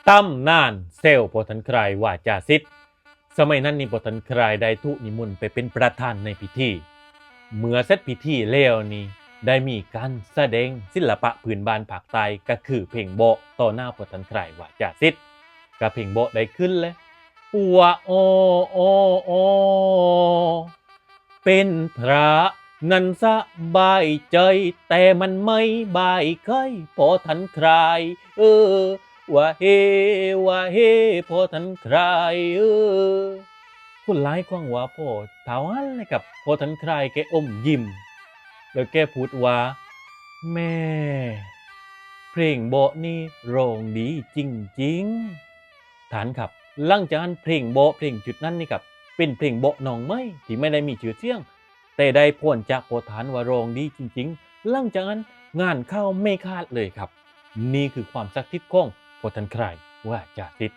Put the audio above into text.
ຕຳນານແຊວພໍ່ທ່ານຄາຍວາຈາສິດ. ສະໄໝນັ້ນນີ້ ພໍ່ທ່ານຄາຍໄດ້ຖືກນິມົນໄປເປັນປະທານໃນພິທີ. ເມື່ອເສັດພິທີແລ້ວນີ້ ໄດ້ມີການສະແດງສິລະປະພື້ນບ້ານພາກໃຕ້ ກໍຄືເພງເບາະຕໍ່ໜ້າພໍ່ທ່ານຄາຍວາຈາສິດ. ກະເພງເບາະໄດ້ຂຶ້ນແລະ ປວະ ອໍ ອໍ ອໍ ເປັນພະນັ້ນສະບາຍໃຈ ແຕ່ມັນໄມ່ບາຍໄຂ້ ພໍ່ທ່ານຄາຍເອີ ວະເຮ ວະເຮ ພໍ່ທ່ານຄາຍເອີ. ຄົນຫຼາຍຄວາງວ່າພໍ່ທ້າວຫັ້ນແຫຼະຄັບ ພໍ່ທ່ານຄາຍແກອົມຍິ້ມ ແລ້ວແກພູດວ່າ ແມ່ ເພງເບາະນີ້ຮ້ອງດີຈິງໆ. ທ່ານຄັບ ຫຼັງຈາກນັ້ນເພງເບາະເພງຊຸດນັ້ນນີ້ຄັບ ເປັນເພງເບາະນ້ອງໃໝ່ທີ່ໄມ່ໄດ້ມີຊື່ສຽງ ແຕ່ໄດ້ພອນຈາກພໍ່ທ່ານວ່າຮ້ອງດີຈິງໆ. ຫຼັງຈາກນັ້ນງານເຂົ້າໄມ່ຂາດເລີຍຄັບ. ນີ້ຄືຄວາມສັກສິດຂອງພໍ່ທ່ານຄາຍວາຈາສິດ.